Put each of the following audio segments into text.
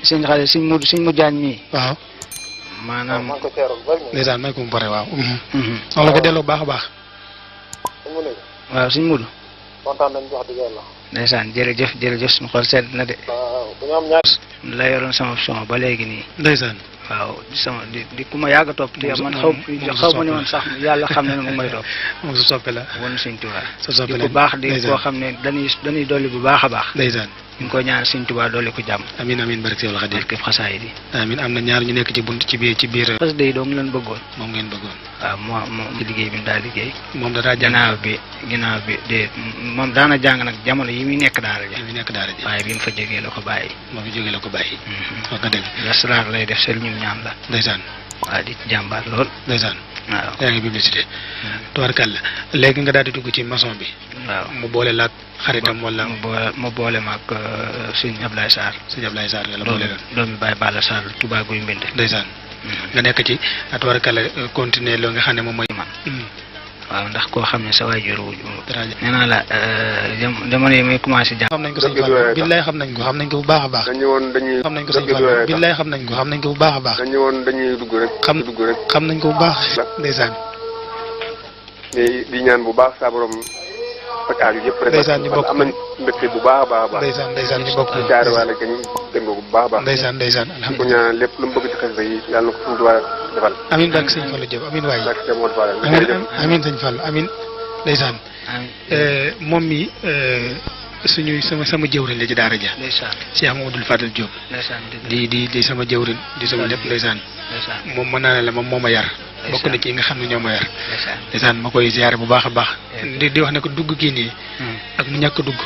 sëñ xale sëñ mu jaañ mii. waaw. maanaam ndeysaan may ko mu pare waaw. wax la ko delloo baax a baax. waaw sëñ Mudu. kontaan nañu wax dëgg yàlla. ndeysaan jërëjëf suñu xol sedd na de. waaw bu ñu am ñaar. la yoroon sama son ba léegi nii. ndeysaan. waaw di ku ma yàgg a topp. te man xaw ma ne woon sax yàlla xam ne mu may topp. moom su soppe la. wan Sëñ Tuubaa. sa soppe la di ku baax di koo xam ne dañuy dolli bu baax a baax. ndeysaan. ñu ngi koy ñaan Sëñ Tuubaa dolli ko jàmm. amiin amiin barke Seexul Xadiim. barke xasaay di. amiin am na ñaar ñu nekk ci bunt ci biir. parce que day doom leen bëggoon. moom ngeen bëggoon. waaw moo ci liggéey bi mu daal liggéey. moom da daa jàng ginnaaw bi de moom daana jàng nag jamono yi muy nekk daara ji. waaye bi mu fa jógee la ko bàyyi. moom fi jógee la ko bàyyi. wax nga dëgg. lasraar lay def sëriñum ñaan la. ndeysaan. waaw di jàmbaar lool. ndeysaan. waaw yaa ngi publicité. tubaarkàlla léegi nga daal di dugg ci maçon bi. waaw mu boole laag xaritam wala. mu boole ma ak sëñ Ablaye Sarr. sëñ Ablaye Sarr la boole la. doomi Baye Balla Sarr Touba Guy Mbind. ndeysaan. nga nekk ci tubaarkàlla continuer loo nga xam ne moom mooy man. waaw ndax koo xam ne sa waajur wu. nee naa la jamono yi may commencé jàng. xam nañ ko sëñ Fallou billaay xam nañ ko bu baax a baax. xam nañ ko sëñ Fallou billaay xam nañ ko bu baax a baax. dañuy dugg rek. xam nañ ko bu baax. ndeysaan. di ñaan bu baax saa borom faj aaju yëpp rek. ndeysaan ñu bokk am nañ mbégte bu baax a baax. ndeysaan ñu bokk. jaare waale gañ dégg nga bu baax a baax. ndeysaan ko alhamdulilah. ñaan lépp lu mu bëgg ci xasida yi yàlla na ko suñu Tuubaa defal. amiin barke sëñ Fallou Diop amiin waay. amiin sëñ Fallou amiin ndeysaan. moom mi sama jëwriñ la ci daara ja. ndeysaan Cheikh Mamadou Fadel Diop. ndeysaan di sama jëwriñ di sama lépp ndeysaan. moom mën naa ne la moom moo ma yar. bokk na ci nga xam ne ñoo ma yar. ndeysaan ma koy ziare bu baax a baax. di wax ne ko dugg kii nii. ak mu ñàkk dugg.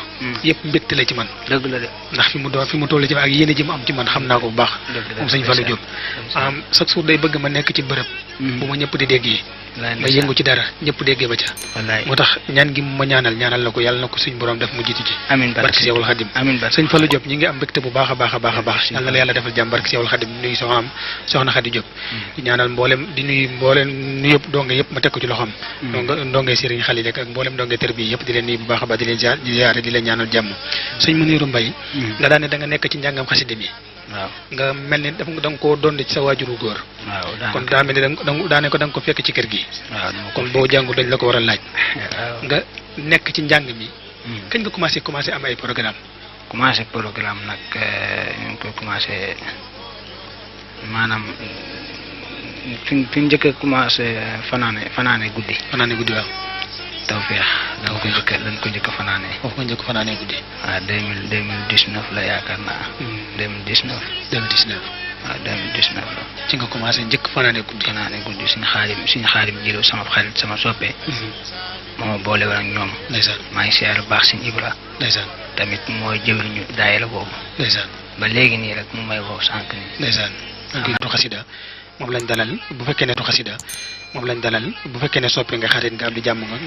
yëpp mbégte la ci man. dëgg la de ndax fi mu toll ci ak yéene ji mu am ci man xam naa ko bu baax. moom sëñ Fallou Diop. chaque jour day bëgg ma nekk ci bërëb. bu ma ñëpp di déggee. ma yëngu ci dara ñëpp déggee ba ca. moo tax ñaan gi mu ma ñaanal la ko yàlla na ko suñ borom def mu jiitu ci. amiin barke Seexul Xadim. amiin sëñ Fallou Diop ñi ngi am mbégte bu baax a baax a baax a baax. yàlla na la yàlla defal jàmm barke Seexul Xadim di nuyu soxna Xadi Diop. di ñaanal di nuyu mboolem nu yëpp donge yëpp ma teg ko ci loxoom. ndonge Serigne Khalil ak mboolem ndonge tër bi yëpp di leen nuyu bu baax a baax di leen ziare di leen ñaanal jàmm. sëñ Muniru Mbay nga daan ne da nga nekk ci njàngam xasida mi. waaw nga mel ni da nga koo doon ci sa waajuru góor. waaw kon daa mel ni daane ko da nga ko fekk ci kër gi. kon boo jàngu dañ la ko war a laaj. nga nekk ci njàng mi. kañ nga commencé am ay programme. programme nag ñu ngi koy commencé maanaam fi ñu njëkk a commencé fanaane guddi. waaw. tawfeex dañ ko njëkk a fanaane. foofu nga njëkk a fanaane guddi. waaw 2019 la yaakaar naa. 2019. waaw 2019 la. ci nga commencé njëkk fanaane guddi. suñu xaalim jëloo sama xarit sama soppe. moo ma boole woon ak ñoom. ndeysaan maa ngi siyaar bu baax suñu Ibra. ndeysaan tamit mooy jëwriñu daayira boobu. ndeysaan ba léegi nii rek mu may woo sànq nii. ndeysaan. tu xasida moom lañ dalal bu fekkee ne tu xasida moom lañ dalal bu fekkee ne soppi nga xarit nga am di jàmm nga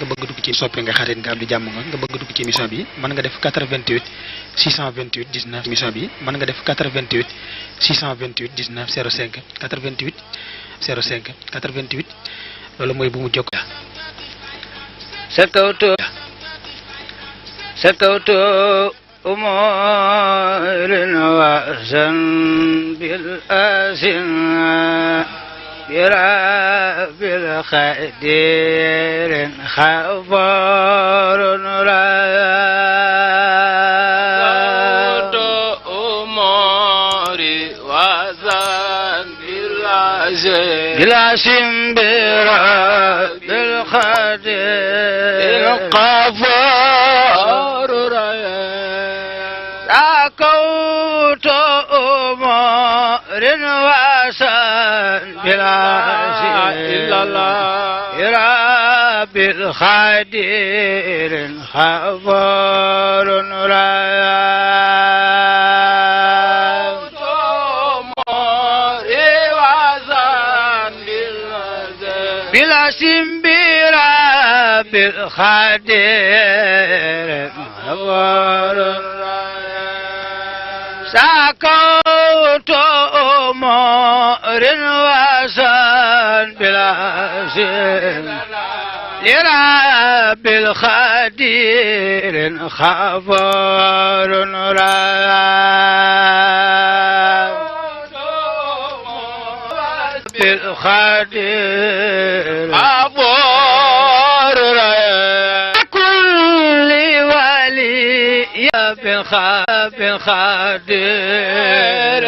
bëgg dugg ci émission bi mën nga def 88 628 19 émission bi mën nga def 88 628 19 05 88 05 88 loolu mooy bu mu jokk sakawtu umurin wa zanbil asin birabbil khadirin khabarun sakawtu umuri wa zanbil asin birabbil khadirin سكوت أمور وسن بلا إلا الله رب الخدير خبر رأيت أمور وسن بلا سنبرا بالخدير خبر سكوت أمور وسن بلا سن لرب الخدير خبر رأى بالخادر عبور كل ولي بالخادر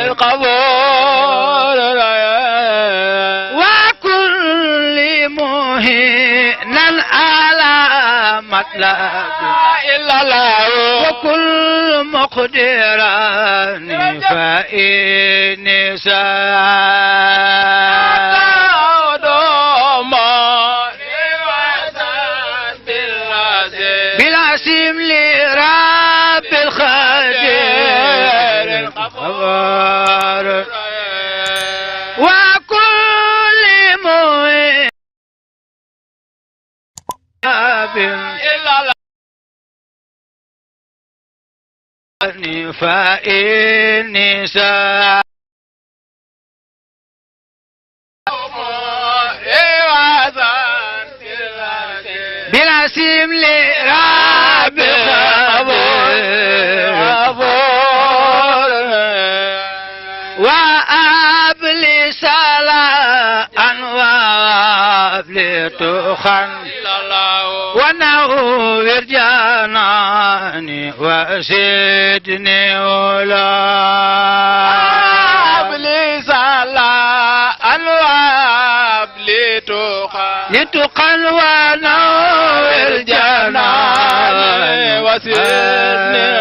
القبور وكل مهنا على مطلب إلا الله وكل مقدران فإني بالعسيم لرب الخدير القبار وكل مهن فإني بالعسيم لرب الخبر وأبلي سلاء وأبلي تخن ونور جناني وسيدني ولا أبلي سلاء وأبلي تخن لتقن ونور جناني وسيدني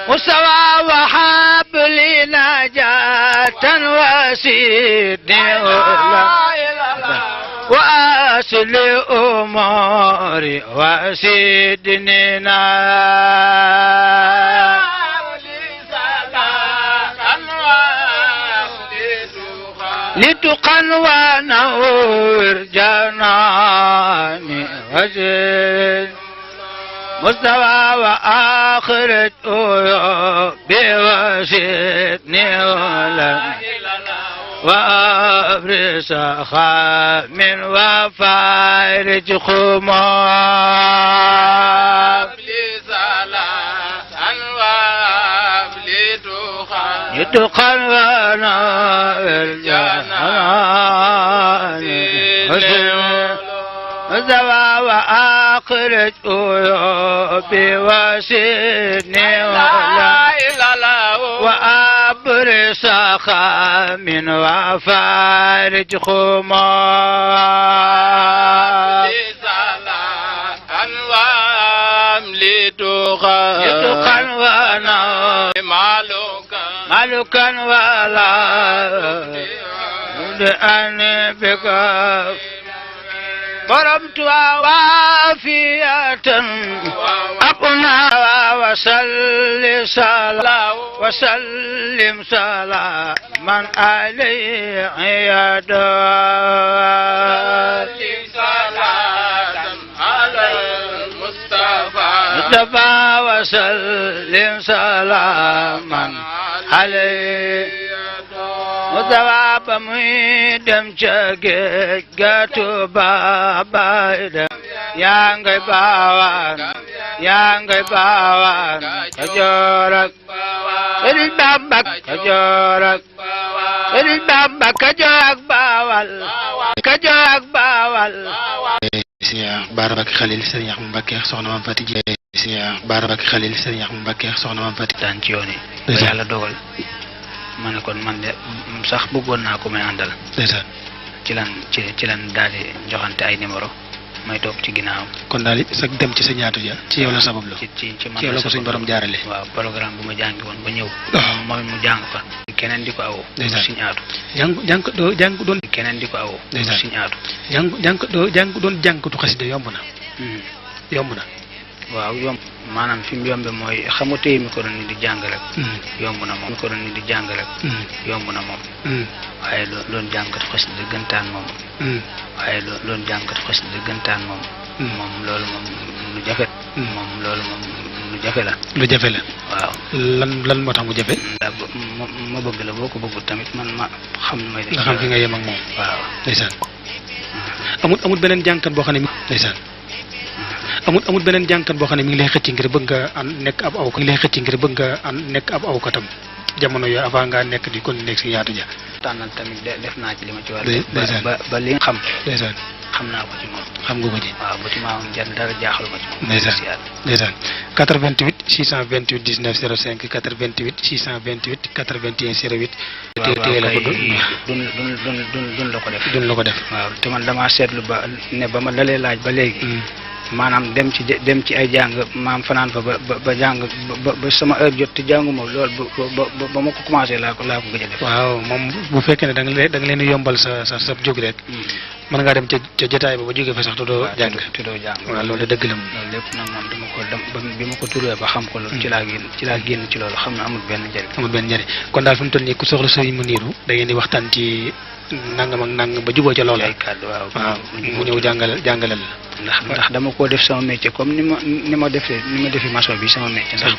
مستوى وحب لي نجاة وسيدني ولا وأصل أموري وسيدني لتقن ونور جناني وزيد مستوى وآخرة بوسيدني ولا وأبرز خام وفارج خمار يتقن ونور جناني وزوى وآخرج بوسيدني ولا وأبرز خام وفارج خمار يتقن ونور مالكا ولا أني بك ضربت وافية أقنى وسلم سلاما عليه يدار مصطفى وسلم سلاما عليه وثواب ميدم جاكي جاتو بابا يانغي باوان كجورك البابك كجورك Serigne Bara Mbacké Khalil Serigne Ahmadou Mbacké soxna Mame Faty Dieye Serigne Bara Mbacké Khalil Serigne Ahmadou Mbacké soxna Mame Faty daan ci yoon yi ba yàlla dogal ma ne kon man de sax bëggoon naa ko may àndal ci lan daal di joxante ay numéro may topp ci ginnaawam kon daal sa dem ci sa ñaatu ja ci yow la sabab lo ci man yow la ko suñu borom jaarale waaw programme bu ma jàngi woon ba ñëw moom mu jàng fa keneen di ko awoo suñu aatu jàng doon keneen di ko awoo suñu aatu jàng doon jàngkatu xasida yomb na waaw yomb maanaam fi mu yombe mooy xamu téye micro ni di jàng rek yomb na moom yomb na moom waaye doon jàngkatu xasida dëggantaan moom waaye doon jàngkatu xasida dëggantaan moom moom loolu moom lu jafe lu jafe la waaw lan moo tax mu jafe ma bëgg la boo ko bëggul tamit man ma xam ne may def nga xam fi nga yem ak moom waaw ndeysaan amul beneen jàngkat boo xam ne ndeysaan amul beneen jàngkat boo xam ne mi ngi lay xëcc ngir bëgg nga nekk ab awkat jamono yooyu avant nga nekk di kon nekk si yaatu ja tànnal tamit def naa ci li ma ci war ndeysaan ba li nga xam ndeysaan xam naa ko ci moom xam nga ko ci waaw ba ci maamam jar dara jaaxal ma ci moom ndeysaan ndeysaan 88 628 19 05 88 628 81 08 téye la ko dun la ko def duñ la ko def waaw te man damaa seetlu ba ne ba ma dalee laaj ba léegi maanaam dem ci ay jàng maam fanaan fa ba jàng ba sama heure jot te jànguma loolu ba ma ko commencé laa ko gëj a def waaw moom bu fekkee ne da nga leen yombal sa jóg rek mën ngaa dem ca jotaay ba jógee fa sax te doo jàng waaw loolu dëgg la moom loolu lépp nag moom dama ko bi ma ko turee ba xam ko loolu ci laa génn ci loolu xam ne amul benn njëriñ kon daal fi mu toll nii ku soxla sëriñ Mounirou da ngeen di waxtaan ci nangam ak nangam ba juboo ca loolu ay kàddu waaw mu ñëw jàngalal ndax dama koo def sama métier comme ni ma defee maçon bi sama métier ndax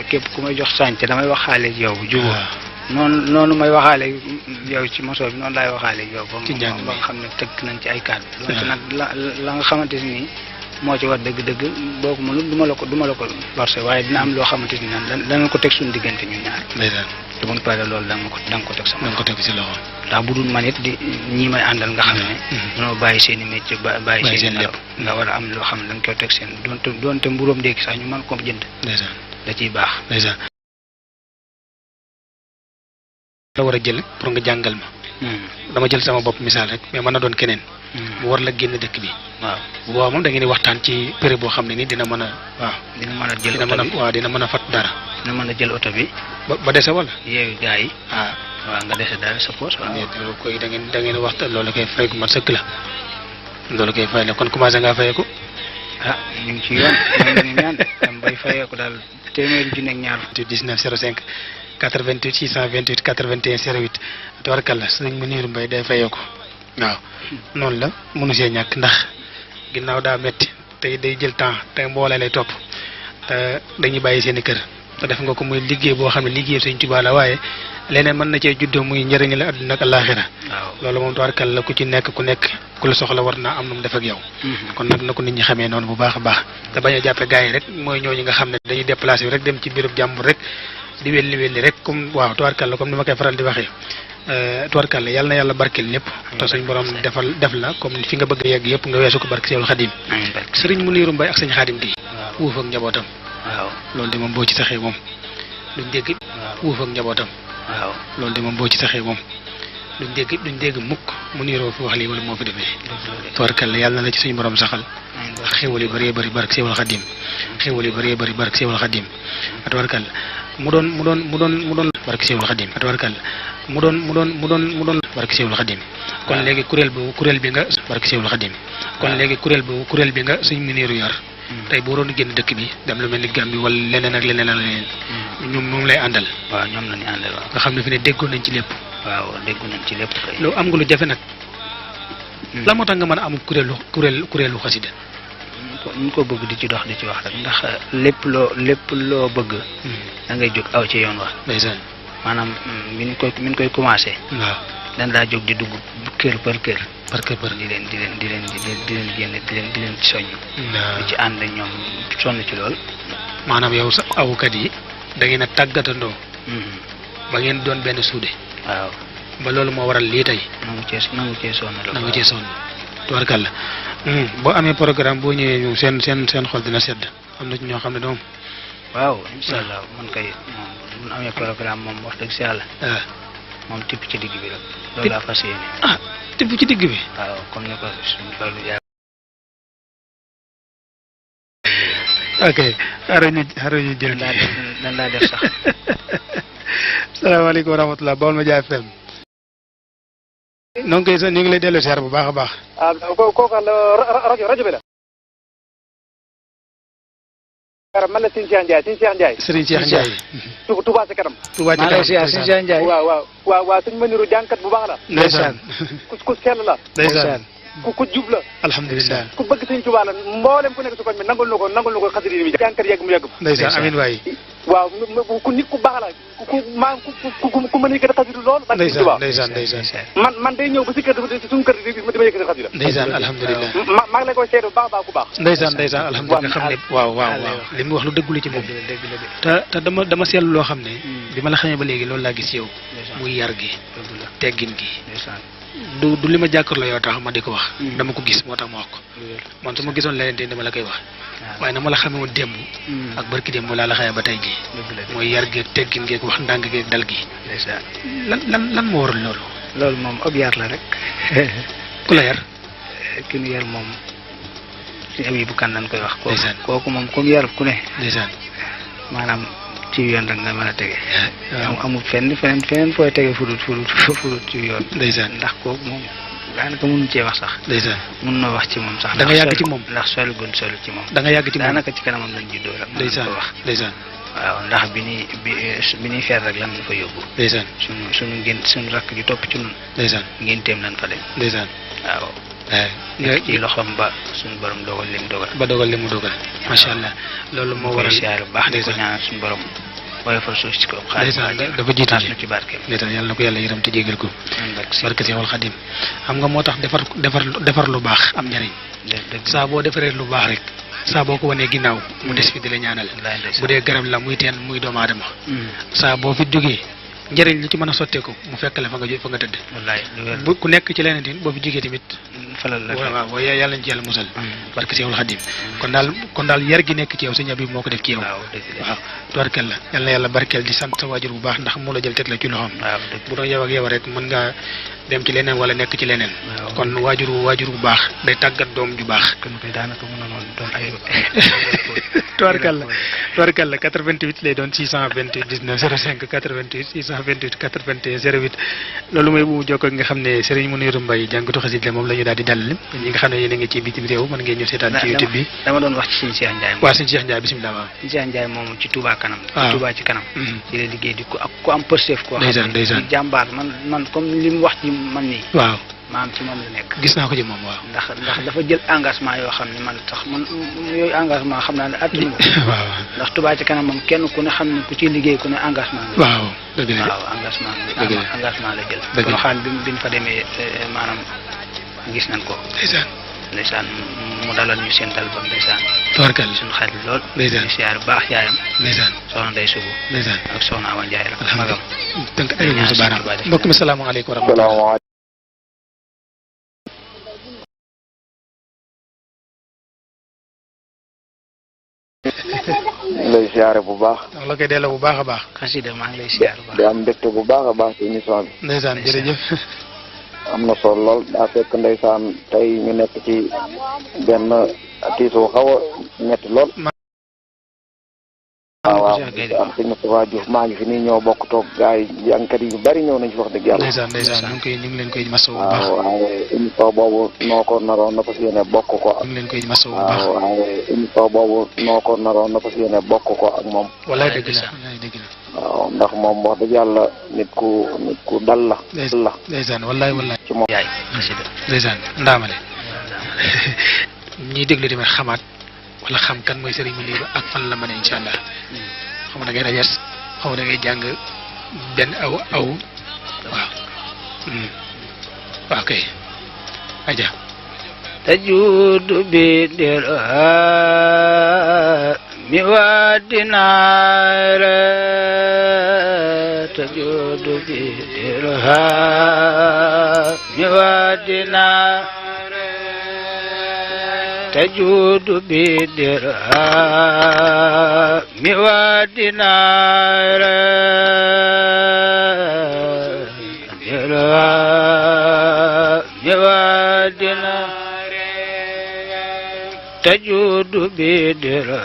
képp ku may jox sànce damay waxaale ak yow bu juboo noonu may waxaale yow ci maçon bi noonu laay waxaale ak yow ba nga xam ne tëgg nañ ci ay kàddu donc nag la nga xamante ni moo ci war dëgg-dëgg boo ko mënul du ma la ko forcé waaye dina am loo xamante ni danañ ko teg suñu diggante ñu ñaar te bu ñu paree loolu da nga ko teg sama si loxo ndax bu dul man it di ñii may àndal nga xam ne dañoo bàyyi seen i métier bàyyi seen lépp nga war a am loo xam ne da nga koy teg seen doonte mburóom ndékki sax ñu mën ko jënd da ciy baax la war a jël pour nga jàngal ma dama jël sama bopp misaal rek mais mën na doon keneen mu war la génn dëkk bi waaw bu boobaa moom da ngeen di waxtaan ci période boo xam ne ni dina mën a waaw dina mën a fat dara dina mën a jël oto bi ba dese wala yeewu gars yi waaw nga dese dara sa poche loolu koy da ngeen waxtaan loolu koy fay ko mat sëkk la loolu koy fay la kon commencé ngaa fayeeku ñu ngi ci yoon ñu ngi ñaan am bay fayeeku daal téeméeri junni ak ñaar 19 05 88 628 81 08 tabarkalla sëñ Mounirou Mbaye day fayeeku waaw noonu la mënu see ñàkk ndax ginnaaw daa metti tey day jël temps te mboolee lay topp te dañuy bàyyi seen i kër te def nga ko muy liggéey boo xam ne liggéey Sëñ Tuubaa la waaye leneen mën na cee juddoo muy njëriñ la adduna ak àllaaxira loolu moom tabarkalla la ku ci nekk ku la soxla war naa am nu mu def ak yow kon nag na ko nit ñi xamee noonu bu baax a baax te bañ a jàppe gars yi rek mooy ñooñu nga xam ne dañuy déplacé rek dem ci birub jàmbur rek di welli rek comme waaw tabarkalla comme ni ma koy faral di waxee tubarkalla yàlla na yàlla barkeel lépp te suñ borom def la comme fi nga bëgg a yegg yëpp nga weesu ko barke Seexul Xadim sëriñ Mounirou Mbaye ak sëñ Xadim gi wuuf ak njabootam loolu de moom boo ci saxee moom duñ dégg wuuf ak njabootam loolu de moom boo ci saxee moom duñ dégg mukk Mounirou fi wax lii wala moo fi defee tubarkalla yàlla na la ci suñ borom saxal xéwal yu bëree bëri barke Seexul Xadim xéwal yu bëree bëri barke Seexul Xadim tubarkalla mu doon barke Seexul Xadim tubarkalla mu doon barke Seexul Xadim kon léegi kuréel bi nga barke Seexul Xadim kon léegi kuréel bi nga sëñ Mounirou yor tey boo doon génn dëkk bi dem lu mel ni Gambie wala leneen ak leneen ñoom moom lay àndal waaw ñoom la ñu àndal waaw nga xam ne fi ne déggoon nañ ci lépp waaw déggoon nañ ci lépp kay loolu am nga lu jafe nag la moo tax nga mën a amul kuréelu xasida ñu ko bëgg di ci dox di ci wax rek ndax lépp loo bëgg da ngay jóg aw ci yoon wax ndeysaan maanaam min koy commencé waaw dañ daa jóg di dugg kër par kër di leen génne di leen ci soññ di ci ànd ñoom sonn ci lool maanaam yow sa awukat yi da ngeen a tàggatandoo ba ngeen doon benn suude waaw ba loolu moo waral lii tey nangu cee sonn tubarkalla boo amee programme boo ñëwee ñu seen xol dina sedd am na ci ñoo xam ne doom waaw incha allah man kay moom bu ñu amee programme moom wax dëgg si yàlla moom tipp ci digg bi rek loolu laa fas yéene tipp ci digg bi waaw comme ni ko suñu tool yi ok xaaral ñu jël nan laa def sax salaamaaleykum wa rahmatulah Baol Medias FM donc ñu ngi lay dellu siyaar bu baax a baax. kooku rajo bi la. man la Serigne Cheikh Ndiaye. Touba ci kanam. Touba ci kanam Serigne Cheikh Ndiaye. waaw Serigne Mounirou jànkat bu baax la. ndeysaan. ku sell la. ndeysaan. ku jub la. alhamdulilah. ku bëgg Serigne Touba la mboolem ku nekk ci koñ bi nangul na ko xasida yi jànkat yegg mu yegg. ndeysaan amiin waay. waaw ku nit ku baax la ku mën a yëkkati xasida lool. ndeysaan man day ñëw ba si kër suñu kër ma dama yëkkati xasida. ndeysaan alhamdulilah. maa ngi lay koy seede bu baax ku baax. ndeysaan alhamdulilah nga xam ne waaw li mu wax lu dëggule ci moom. te dama seetlu loo xam ne. bi ma la xamee ba léegi loolu laa gis yow. muy yar gi. teggin gi. du li ma jàkkaarloo yow tax ma di ko wax. dama ko gis moo tax ma wax ko. man su ma gisoon leneen te dama la koy wax. waaye na ma la xamee woon démb. ak barki démb laa la xamee ba tey jii. mooy yar geeg teggin geeg wax ndànk geeg dal gi. lan moo waral loolu. loolu moom ab yar la rek. ku la yar. ki nu yar moom si abi bu kan lañ koy wax. ndeysaan kooku moom comme yar ku ne. ndeysaan maanaam ci yoon rek nga mën a tege. amul feneen fooy tege fudut ci yoon. ndeysaan ndax kooku moom daanaka mënuñ cee wax sax. ndeysaan mën noo wax ci moom sax. da nga yàgg ci moom ndax solu gun solu ci moom. da nga yàgg ci moom daanaka ci kanamam lañ juddoo rek. ndeysaan ko wax ndeysaan. waaw ndax bi ñuy fer rek lan ñu fa yóbbu. ndeysaan suñu rakk ji topp ci ñun. ndeysaan ngénteem lañ fa dem. ndeysaan waaw. nekk ci loxoom ba suñu borom dogal li mu dogal. ba dogal li mu dogal macha allah. loolu moo waral siyaare bu baax di ko ñaanal suñu borom. waaye fa suuf si ko ndeysaan dafa jiitu na ci barkeem. ndeysaan yàlla na ko yàlla yërëm te jégal ko. barke Seexul Xadim xam nga moo tax defar lu baax am njariñ. saa boo defaree lu baax rek. saa boo ko wanee ginnaaw mu des fi di la ñaanal. bu dee garab la muy teen muy doomu aadama. saa boo fi jógee njëriñ li ci mën a sotteeku mu fekk la fa nga tëdd. bu ku nekk ci leneen tamit boo fi jógee tamit. falal la waaw yàlla nañ ci yàlla musal. barke Seexul Xadim kon daal yar gi nekk ci yow sëñ Habib moo ko def ci yow. waaw tubarkal la yal na yàlla barkeel di sant sa waajur bu baax ndax moo la jël teg la ci loxoom. bu doon yow ak yow rek mën ngaa dem ci leneen wala nekk ci leneen. kon waajur bu baax day tàggat doom ju baax. kon koy daanaka mën na doon ay. tubarkal la 88 lay doon 628 19 05 88 628 81 08 loolu mooy bu mu jokkoo nga xam ne Serigne Mounirou Mbaye jàngatu xasida moom la ñu daal di dalal ñi nga xam ne yéen a ngi ci bitim réew mën ngeen ñu seetaan ci YouTube bi. dama doon wax ci Serigne Cheikh Ndiaye. waaw Serigne Cheikh Ndiaye bisimilah waaw. Serigne Cheikh Ndiaye moom ci Touba kanam. waaw ci Touba ci kanam. ci la liggéey di ku am pësteef koo ndeysaan xam ne jàmbaar man comme li mu wax ci man nii. waaw maam ci moom la nekk. gis naa ko ci moom waaw. ndax dafa jël engagement yoo xam ne man tax man yooyu engagement xam naa ne attanu ko. waaw ndax Touba ci kanam moom kenn ku ne xam ne ku ciy liggéey ku ne engagement la. waaw dëgg la waaw engagement la jël. dëgg la xaal bi ñu fa demee maanaam gis nañ ko. ndeysaan mu dalal ñu seen dal ba ndeysaan. tabarkal suñu xarit lool. ndeysaan siyaar bu baax yaayam. ndeysaan soxna Ndeye Sougou. ndeysaan ak soxna Awa Ndiaye rek magam. tënk ay sa baaraam mbokk mi salaamaaleykum wa rahmatulah. lay siyaare bu baax. la koy delloo bu baax a baax. xasida maa ngi lay siyaar bu baax. di am mbégte bu baax a baax ci émission bi. ndeysaan jërëjëf. am na solo lool daa fekk ndeysaan tey ñu nekk ci benn tiisu xaw a ñetti lool. waaw am sëñ Moustapha Diouf maa ngi fi nii ñoo bokk toog gars yi jàngkat yu bari ñëw nañ fi wax dëgg yàlla. ndeysaan ñu ngi leen koy masawu bu baax. waaw émission boobu noo ko naroon na fas yéene bokk ko ak. ñu ngi leen koy masawu bu baax. waaw émission boobu noo ko naroon na fas yéene bokk ko ak moom. wallaay dëgg la waaw ndax moom wax dëgg yàlla nit ku dal la. ndeysaan wallaay ci moom yaay xasida ndeysaan ndaamale ñiy déglu tamit xamaat wala xam kan mooy Serigne Mounirou ak fan la mën a incha allah xam nga da ngay rajas xam nga da ngay jàng benn aw waaw waaw kay aja tajudu bi dirhami wa dinara tajudu bi dirhami wa dinara tajudu bi dirhami wa dinara dirhami wa dinara tajudu bi dirhami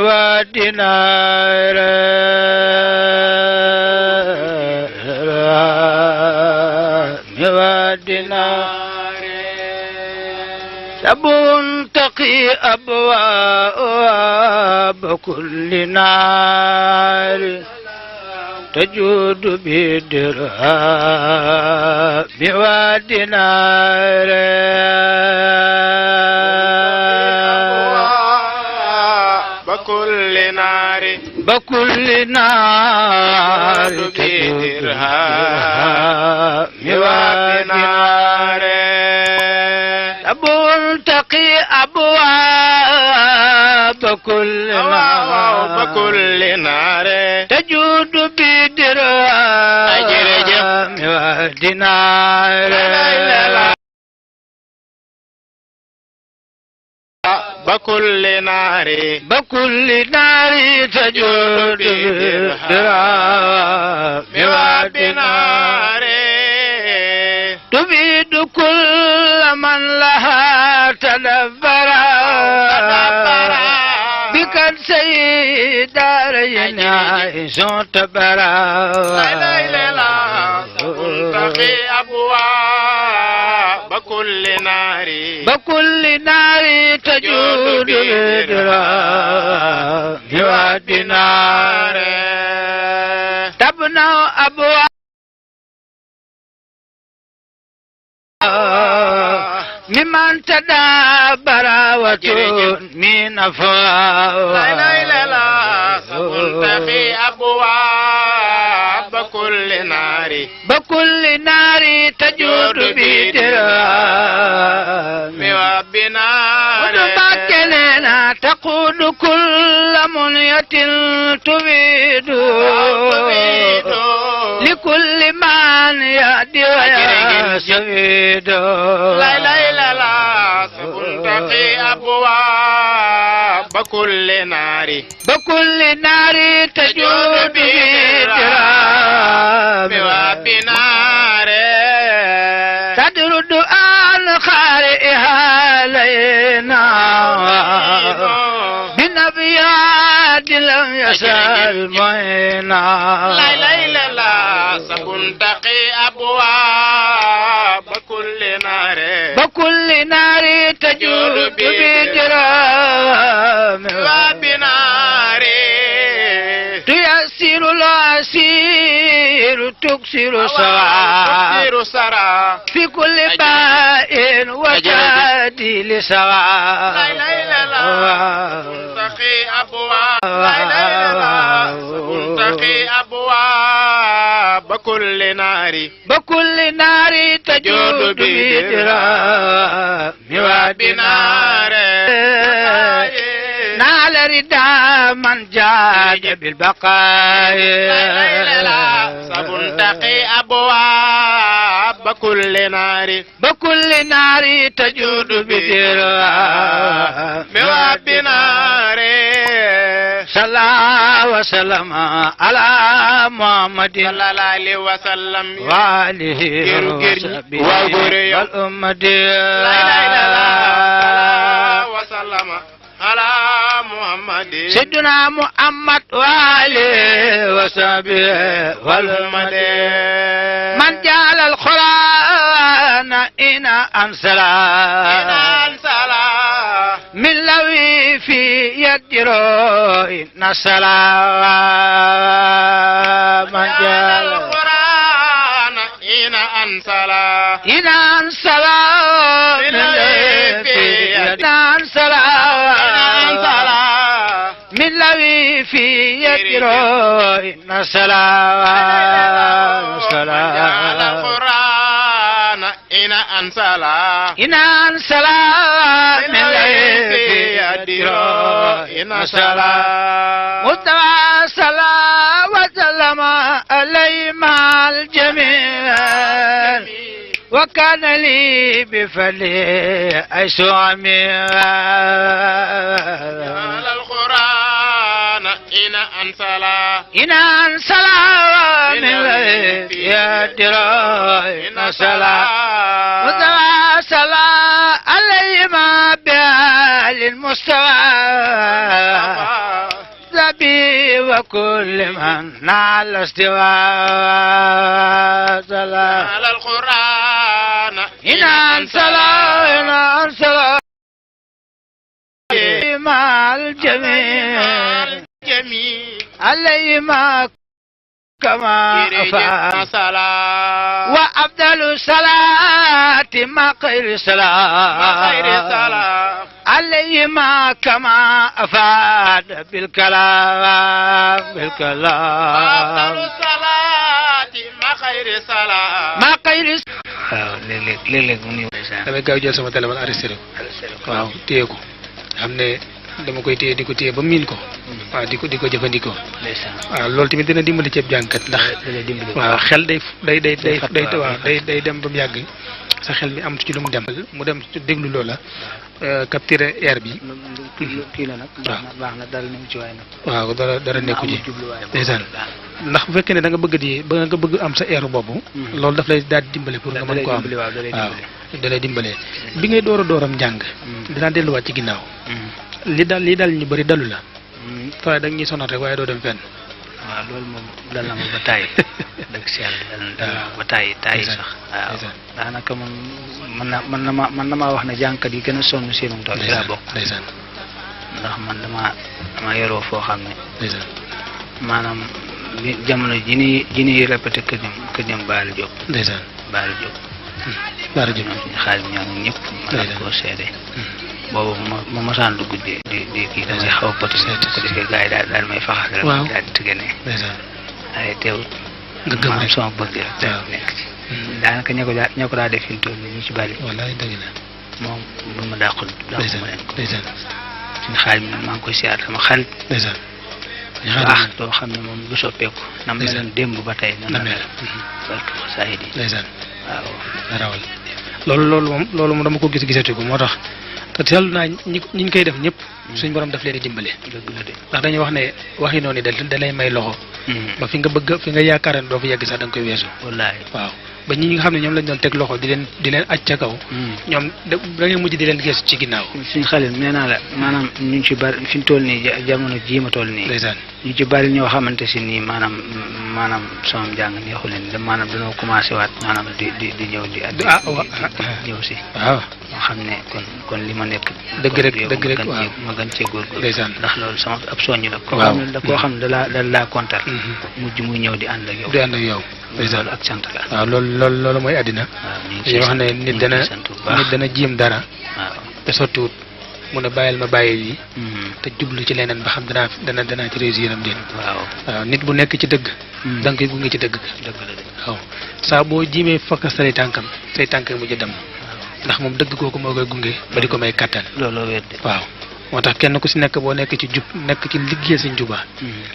wa dinara dirhami wa dinara sabun taqi abwaab kulli naar tajudu bi dirhami wa dinaar kulli naar بكل نار تدرها بنار أبو تقي أبواب كل نار بكل نار تجود بدرهم ودينار بكل نار بكل نار تجود بدرهم ودينار تبيد كل من لها تدبرا بك سيد دارين عيشون تبرا لا لا لا تلتقي أبواب بكل نار بكل نار تجود بدرهم ودينار تبنى أبواب ممن تدبر وتون من أفواه لا لا لا لا تلتقي أبواب بكل نار بكل نار تجود بدرهم وبنار وتبكلنا تقود كل منية تبيد لكل من يأتي ويستفيد لا لا لا لا تلتقي أبواب بكل نار بكل نار تجود بدرهم وبنار تدرد عن خارئها علينا بنبيات لم يسأل معينا لا لا لا لا تلتقي أبواب بكل نار بكل نار تجود بدرهم وبنار تيسر العسير تكسر سواء تكسر سرى في كل باء وجادل سواء لا لا لا لا تلتقي أبواب لا لا لا تلتقي أبواب بكل نار بكل نار تجود بدرهم وبنار نال ردا من جاد بالبقاء تلتقي أبواب بكل نار بكل نار تجود بدرهم وبنار صلى وسلم على محمد صلى الله عليه وسلم وآله وصحبه والأمة لا إله إلا الله وسلم على محمد سيدنا محمد وآله وصحبه والأمة من جعل القرآن إن أنزلا من لوي في يدرو إن سلام من جعل القرآن إن أنزلا إن أنزلا من لوي في يدرو من لوي في يدرو إن سلام جعل القرآن إن أنزلا إن أنزلا من لوي في يدرو إن سلام مستوى صلى وسلم عليه مع الجميع وكان لي بفضله عيش عمير على القرآن إن أنزلا إن أنزلا من ليل يدرى إن سلا مستوى صلى عليه ما بأهل المستوى ذبي وكل من نال استواء صلى على القرآن إن أنزلا إن أنزلا مع الجميع عليه ما كما أفعل وأفضل الصلاة ما خير الصلاة عليهما كما أفاد بالكلام أفضل الصلاة ما خير الصلاة ما خير léeg-léeg mu ñëw damay gaaw jël sama téléphone arrêté ko waaw téye ko xam ne dama koy téye di ko téye ba miin ko waaw di ko jëfandikoo waaw loolu tamit dina dimbali ceeb jàngkat ndax waaw xel day waaw day dem ba mu yàgg sa xel mi am ci lu mu dem déglu loola capturer air bi kii la nag baax na dara nekku ci waay nag waaw dara nekku ci ndeysaan ndax bu fekkee ne da nga bëgg am sa air boobu loolu daf lay daal di dimbale pour nga mën ko am waaw da lay dimbale bi ngay dooram njàng dinaa delluwaat ci ginnaaw li daal ñu bëri dalu la waaye da nga ñuy sonal rek waaye doo dem fenn waaw loolu moom dal na ma ba taay dëgg si yàlla dal na ba taay sax waaw daanaka moom mën na maa wax ne jàngkat yi gën a sonn seenum tool ci laa bokk ndeysaan ndax man dama yoroo foo xam ne maanaam jamono ji ñuy répété kër ñoom Baara Diop ndeysaan Baara Diop suñu xaalis ñoom ñëpp ma koo seede boobu ma mosaan dugg di kii damay xaw a poti ko defee gars yi daal may faxas rek daal di tëgane waaye teewut nga gëm rek sama bëgg rek daal nekk ci daanaka ñoo ko daa def fi mu toll ñu ci bari wallaay dëgg la moom bu ma dàqul ma leen ko suñu xaalis mi nag maa ngi koy siyaar sama xarit baax doo xam ne moom lu soppeeku na meloon démb ba tey na mel barke xasaayid yi waaw rawal loolu moom dama ko gisati ko moo tax te seetlu naa ñi koy def ñëpp suñ borom daf leen di dimbale ndax dañuy wax ne waxi noonu da lay may loxo ba fi nga yaakaar ne doo fa yegg sax da nga koy weesu wallaay waaw ba ñi nga xam ne ñoom lañ doon teg loxo di leen aj ca kaw ñoom da ngay mujj di leen geesu ci ginnaaw suñ xale nee naa la maanaam ñu ci bari fi ñu toll nii jamono jii ma toll nii ndeysaan ñu ci bari ñoo xamante si nii maanaam sama njàng neexu leen maanaam dañoo commencé waat maanaam di ñëw di ñëw si waaw moo xam ne kon li ma nekk dëgg rek waaw ma gën cee góorgóorlu ndeysaan ndax loolu sama ab soññ la koo xam ne da laa kontar mujj muy ñëw di ànd ak yow loolu ak sant la waaw loolu mooy àddina dañuy wax ne nit dana jéem dara te sottiwut mu ne bàyyil ma bàyyi yi te jublu ci leneen ba xam danaa ci réussir am déet waaw nit bu nekk ci dëgg da nga koy gunge ci dëgg waaw saa boo jiimee fakka say tànk mujj dem ndax moom dëgg kooku moo koy gunge ba di ko may kattan looloo wér de waaw moo tax kenn ku si nekk boo nekk ci jub nekk ci liggéey Sëñ Tuubaa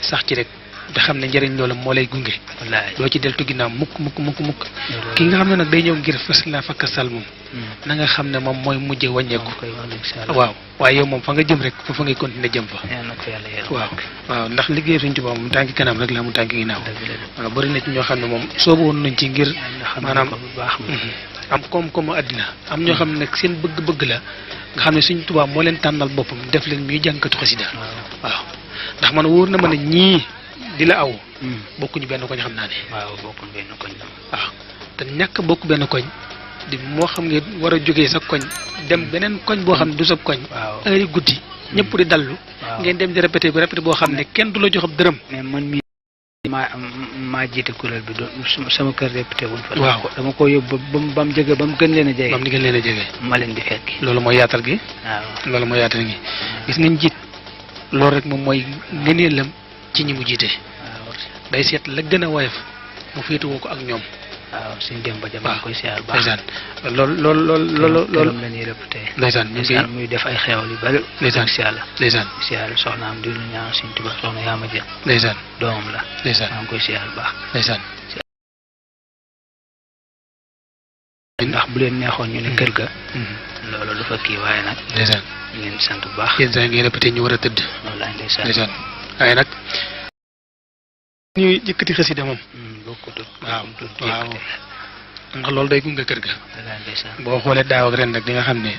sax ci rek te xam ne njëriñ loolu moo lay gunge doo ci deltu ginnaaw mukk ki nga xam ne nag day ñëw ngir fas la fakka sal moom na nga xam ne moom mooy mujje wàññeeku waaw waaye yow moom fa nga jëm rek fa ngay continuer jëm fa waaw ndax liggéey Sëñ Tuubaa moom tànki kanam rek la mu tànki ginnaaw waaw bëri na ci ñoo xam ne moom soobu woon nañ ci ngir maanaam am koom-koomu àddina am ñoo xam ne nag seen bëgg-bëgg la nga xam ne Sëñ Tuubaa moo leen tànnal boppam def leen ñuy jàngkatu xasida waaw ndax man wóor na ma ne ñii di la aw bokkuñu benn koñ xam naa ne bokkuñu benn koñ waaw te ñàkk bokk benn koñ di moo xam nga war a jógee sa koñ dem beneen koñ boo xam ne du sa koñ heure guddi ñëpp di dallu ngeen dem di répété boo xam ne kenn du la jox ab dërëm mais man mii maa jiite kuréel bi sama kër répété wuñ fa waaw dama ko yóbbu ba mu jege ba mu gën leen a jege ma leen di fekki loolu mooy yaatal gi loolu mooy yaatal gi gis nga njiit loolu rek moom mooy ngëneelam ci ñi mu jiite day seet la gën a woyof mu féetewoo ko ak ñoom waaw suñ dem ba jamono koy siyaar baax ndeysaan loolu la ñuy répété ndeysaan muy def ay xeewal yu bari ndeysaan ndeysaan siyaar soxnaam di lu ñaan Sëñ Tuubaa soxna yaa ma jël ndeysaan doomam la ndeysaan maa ngi koy siyaar baax ndeysaan ndax bu leen neexoon ñu ne kër ga loolu dafa kii waaye nag ndeysaan ngeen sant bu baax yéen saa ngeen répété ñu war a tëdd wallaay ndeysaan waaye nag ñuy jëkkati xasida moom waaw ndax loolu day gunge kër ga boo xoolee daaw ak ren rek di nga xam ne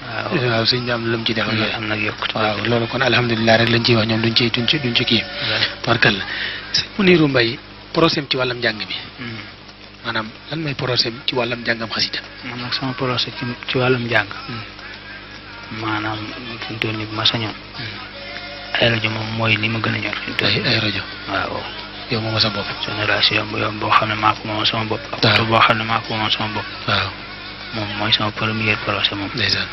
waaw sëñ bi am lu mu ci def am na yokkute waaw loolu kon alhamdulilah rek lañ ciy wax ñoom duñ ci kii barkal la sëñ Muniru Mbay procès ci wàllam njàng mi maanaam lan mooy procès ci wàllam njàngam xasida man nag sama procès ci wàllam njàng maanaam fi mu toll nii bu ma sañoon ay rajo moom mooy li ma gën a ñor fi mu toll ay rajo waaw yow moom sa bopp. génération bu yomb boo xam ne maa ko moom sama bopp. ak oto boo xam ne maa ko moom sama bopp. waaw moom mooy sama premier projet moom. ndeysaan.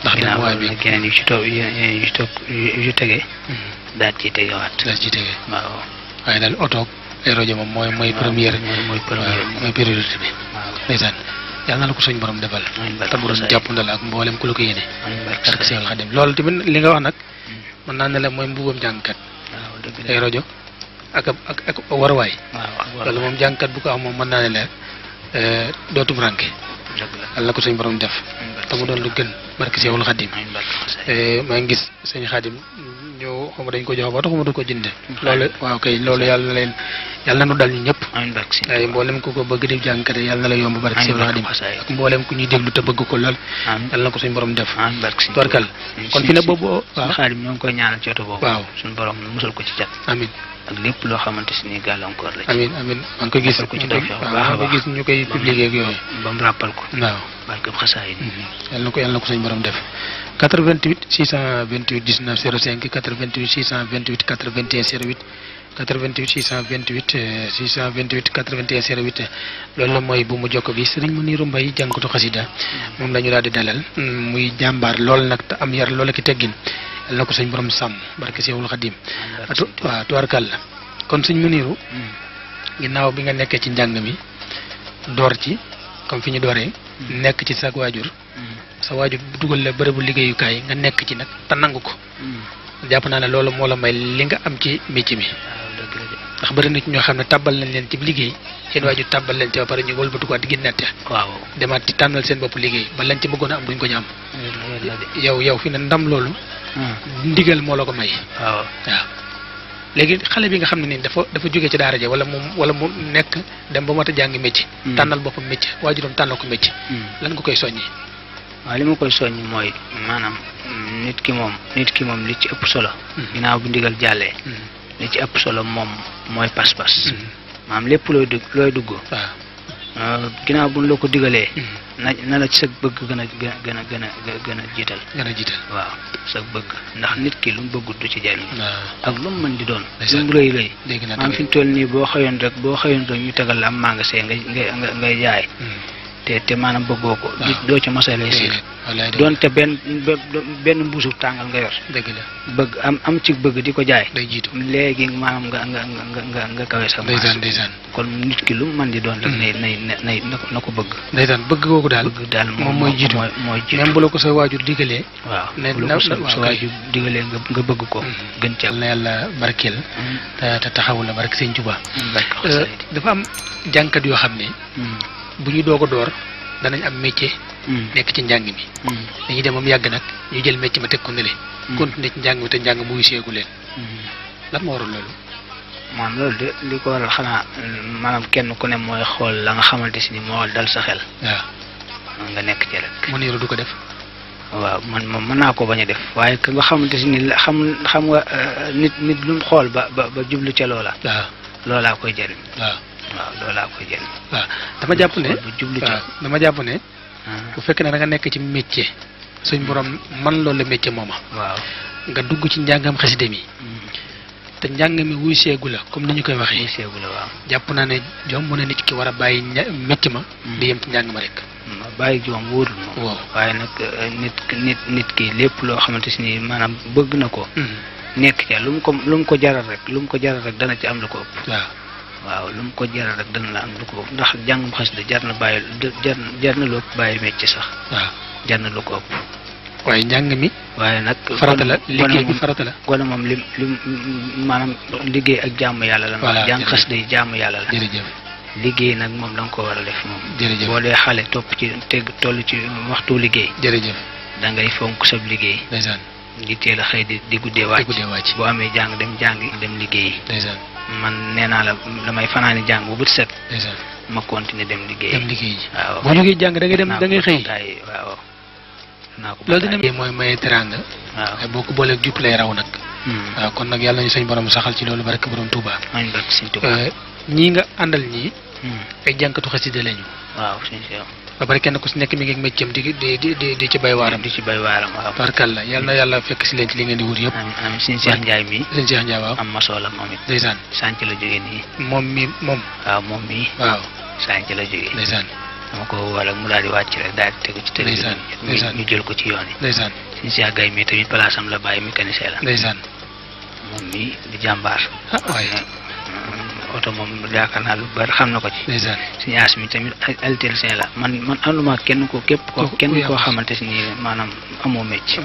ndax ginnaaw demuwaay bi yeneen yu ci toog yu ci tegee. daal ciy tegewaat. daal ciy tegee. waaw. waaye daal oto ay rajo moom mooy première. mooy première mooy priorité bi. waaw ndeysaan yàlla na la ko suñu borom defal. te bu doon jàppandal ak mboolem ku la ko yéene. barke Seexul Xadim loolu tamit li nga wax nag. mën naa ne la mooy mbubam jàngkat. waaw dëgg la ay rajo ak waruwaay. waaw loolu moom jàngkat bu ko am moom mën naa ne la dootum ranke. dëgg la yàlla na ko suñu borom def. te mu doon lu gën barke Seexul Xadim. maa ngi gis sëñ Xadim ñëw xaw ma dañ ko jox ba tax ma du ko jënd. loolu waaw kay loolu yàlla na nu dal ñu ñëpp. waaye mboolem ku ko bëgg di jàngkat yàlla na la yomb barke Seexul Xadim ak mboolem ku ñuy déglu te bëgg ko lool. yàlla na ko suñu borom def. torkal kon fi ne boobu waaw Xaadim ñoo ngi koy ñaanal ci oto boobu. waaw suñu borom musal ko ci cat. amiin ak lépp loo xamante si ni gàllankoor la ci. amiin amiin maa ngi koy gis ko ci tawfeex bu baax a maa ngi baax gis ñu koy publier ak yooyu. ba mu rappal ko. waaw barke xasaay yàlla na ko suñu borom def 88 628 19 05 88 628 81 08 88 628 81 08 loolu la mooy bu mu jokko bi Serigne Mounirou Mbaye jàngkatu xasida moom la ñu daal di dalal muy jàmbaar lool nag te am yar lool ak i teggin yàlla na ko suñu borom sàmm barke Seexul Xadim. waaw tubaarkàlla kon Serigne Mounirou ginnaaw bi nga nekkee ci njàng mi door ci comme fi ñu dooree nekk ci sa waajur sa waajur bu dugal la bërëbu liggéeyukaay nga nekk ci nag te nangu ko jàpp naa ne loolu moo la may li nga am ci métier mi ndax bëri na ci ñoo xam ne tàbbal nañ leen ci liggéey seen waajur tàbbal leen ci ba pare ñu wëlbatuwaat di génnaat waaw demaat ci tànnal seen bopp liggéey ba lañ ci bëggoon a am duñ ko ñu am yow fi ne ndam loolu ndigal moo la ko may waaw léegi xale bi nga xam ne nii dafa jógee ci daara ja wala mu nekk dem ba mat a jàngi métier tànnal boppam métier waajuram tànnal ko métier lan nga koy soññi waaw li ma koy soññi mooy maanaam nit ki moom li ci ëpp solo ginnaaw bu ndigal jàllee li ci ëpp solo moom mooy pas-pas maanaam lépp looy dugg ginnaaw buñ la ko digalee na la ci sag bëgg gën a jiital waaw sag bëgg ndax nit ki lu mu bëggut du ci jariñ ak lu mu mën di doon lu mu rëy maanaam fi mu toll nii boo xëyoon rek ñu tegal la am magasin ngay jaay te maanaam bëggoo ko doo ci mos a lay siir doonte benn mbuusu tàngal nga yor bëgg am ci bëgg di ko jaay day jiitu léegi maanaam nga kawe sa ndeysaan kon nit ki lu mu mën di doon rek nay na ko bëgg ndeysaan bëgg googu daal moom mooy jiitu même bu la ko sa waajur digalee waaw bu la ko sa waajur digalee nga bëgg ko gën ca na yàlla barkeel te taxawul la barke Sëñ Tuubaa dafa am jànkat yoo xam ne bu ñu doog a door danañ am métier nekk ci njàng mi dañuy dem am yàgg nag ñu jël métier ma teg ko nële continuer ci njàng mi te njàng mu wiseegu leen lan moo waral loolu maanaam loolu de li ko waral xanaa maanaam kenn ku ne mooy xool la nga xamante si ni moo dal sa xel waaw nga nekk ci rek Mounirou du ko def waaw man moom mën naa ko bañ a def waaye ka nga xamante si ni xam nga nit lu mu xool ba jublu ca loola loolaa koy jëriñ waaw loolaa koy jëriñ waaw dama jàpp ne bu fekkee ne da nga nekk ci métier suñ borom man loolu la métier mooma waaw nga dugg ci njàngam xasida mi te njàng mi wuy seegu la comme ni ñu koy waxee wuy seegu la waaw jàpp naa ne jomb na nit ki war a bàyyi métier ma di yem ci njàng ma rek bàyyi ji moom wóorul moom waaw waaye nag nit ki lépp loo xamante si ni maanaam bëgg na ko nekk ca lu mu ko jaral rek dana ci am lu ko ëpp waaw lu mu ko jaral rek dana la am lu ko ëpp ndax jàngum xasida jar na lu ëpp bàyyi métier sax waaw jar na lu ko ëpp waaye njàng mi waaye nag farata la liggéey bi farata la gone moom lim maanaam liggéey ak jaamu yàlla la ma jàng xasida yi jaamu yàlla la jërëjëf liggéey nag moom da nga ko war a def moom jërëjëf boo dee xale topp ci toll ci waxtu liggéey jërëjëf da ngay fonk sab liggéey ndeysaan di teel a xëy di guddee wàcc boo amee jàng dem jàngi dem liggéey ndeysaan man nee naa la damay fanaani jàng bu bët set ndeysaan ma continuer dem liggéey waaw boo jógee jàng da ngay dem da ngay xëy waaw loolu dina mooy maye teranga waaw boo ko booleeg jub lay raw nag waaw kon nag yàlla nañu suñ borom saxal ci loolu barke borom Touba ñii nga àndal ñii ay jànkatu xasida lañu waaw ba pare kenn ku si nekk mi ngi méccam di ci bay waaram. di ci bay waaram waaw. barkalla yal na yàlla fekk si leen ci li ngeen di wut yëpp. amiin suñu Cheikh Ndiaye mii. sëñ Cheikh Ndiaye waaw. am masoo la moom it. ndeysaan. sànc la jógee nii. moom. waaw moom mii. waaw. sànc la jógee. ndeysaan. dama ko woo mu daal di wàcc rek daal di tegu ci télé bi ñu jël ko ci yoon yi. ndeysaan. suñu Cheikh Gaye mii tamit place am la bàyyi mécanicien la. ndeysaan. moom mii di jàmbaar. waaye. oto moom yaakaar naa lu bari xam na ko ci. ndeysaan. suñu aas mi tamit électricien la man ànduma kenn koo xamante si nii maanaam amoo métier.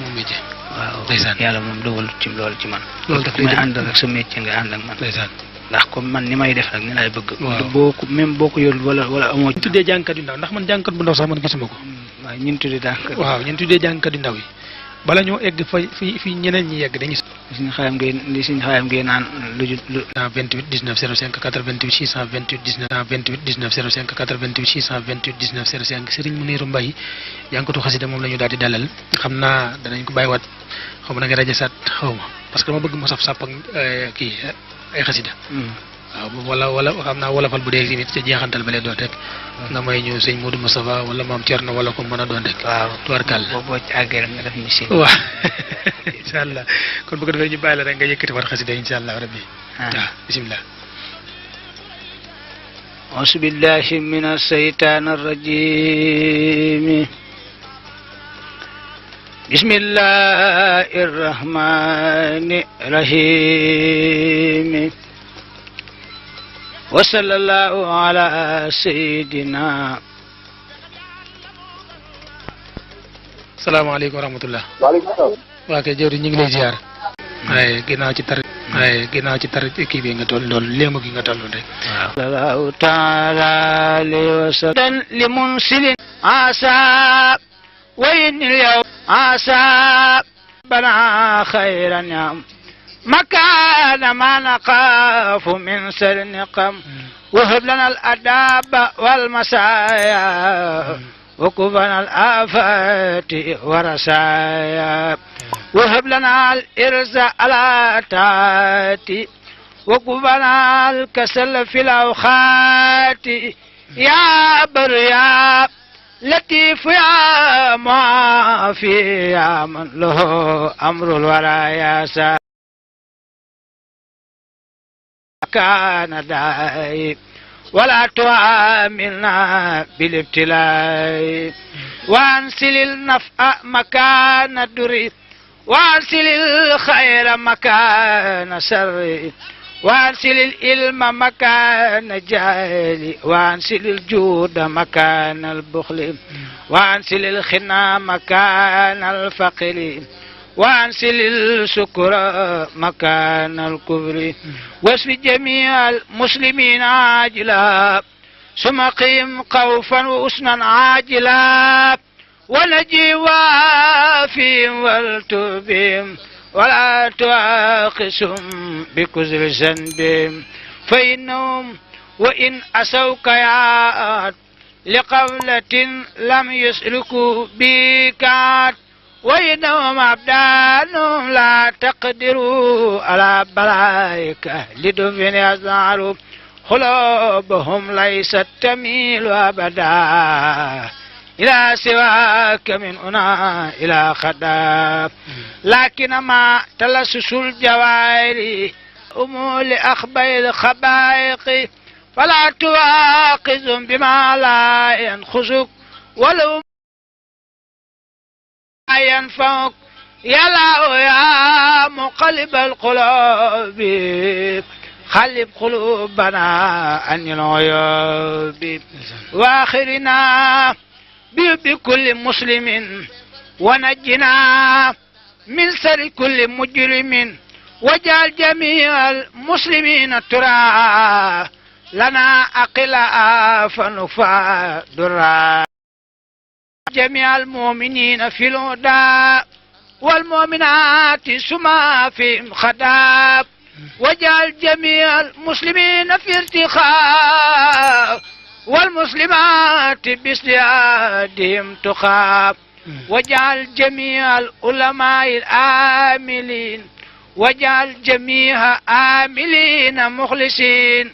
waaw ndeysaan. yàlla moom dogalut ci loolu ci man. loolu daf may ànd rek sa métier nga ànd ak man. ndeysaan. ndax comme man ni may def rek ni laay bëgg. waaw boo ko yorul wala amoo. ñu tuddee jàngkat yu ndaw ndax man jàngkat bu ndaw sax man gisuma ko. waaw ñun tuddee jàngkat. waaw ñun tuddee jàngkat yu ndaw yi bala ñoo egg fi ñeneen ñi yegg dañuy. suñu xayam ngay naan lu 28 19 05 88 628 19 28 19 05 88 628 19 05 Serigne Mounirou Mbaye jàngkatu xasida moom la ñu daal di dalal xam naa danañ ko bàyyiwaat xaw ma na nga rajo sat xaw ma parce que dama bëgg mu saf sàpp ak kii ay xasida. waaw wala xam naa wolofal bu dee tamit ca jeexantal ba lay doon rek nga may ñu sëñ Modou Moustapha wala maam Thierno wala ko mën a doon rek. waaw tubarkàlla boo ci àggee rek nga def mission. waaw incha allah kon bu ko defee ñu bàyyi la rek nga yëkkati war xasida incha allah rabbi. waaw bisimilah. auzu billahi mina shaytaani rajiim. bismillahi rahmani rahim. wa sallallahu ala sayyidina. salaamaaleykum wa rahmatullah. waaleykum salaam. waa kay jëwriñ ñu ngi lay ziar. waaye ginnaaw ci tar kii bi nga toll loolu léemu gi nga tolloon rek. waaw. sallallahu taala alayhi wa sallam li munsilin asa wa inil yow asa bana khayran yam مكان ما نخاف من سر النقم وهب لنا الأداب والمسايا وكفنا الآفات ورسايا وهب لنا الإرز على تاتي وكفنا الكسل في الأوخات يا بر يا لطيف يا معافي يا من له أمر الورايا سا كان داي ولا تعاملنا بالابتلاء وانسل النفع مكان الدر وانسل الخير مكان سر وانسل العلم مكان جهل وانسل الجود مكان البخل وانسل الخنا مكان الفقر وانسل السكر مكان الكفر واسف جميع المسلمين عاجلا ثم قيم خوفا واسنا عاجلا ونجي وافيهم والتوبهم ولا تؤاخذهم بكثر ذنبهم فإنهم وإن أسوك يا لقولة لم يسلكوا بك وإنهم أبدانهم لا تقدروا على بلائك لدفن يزعروا قلوبهم ليست تميل أبدا إلى سواك من هنا إلى خدا لكنما تلسس الجوائر أمول أخبير الخبائق فلا تواخذهم بما لا ينخزك ولو ينفعك يا لا يا مقلب القلوب خلب قلوبنا عن العيوب واخرنا بكل مسلم ونجنا من سر كل مجرم وجعل جميع المسلمين ترى لنا أقلا فنفع درا جميع المؤمنين في الهدى والمؤمنات سما فيهم خداب وجعل جميع المسلمين في ارتخاء والمسلمات بازديادهم تخاف وجعل جميع العلماء العاملين وجعل جميع عاملين مخلصين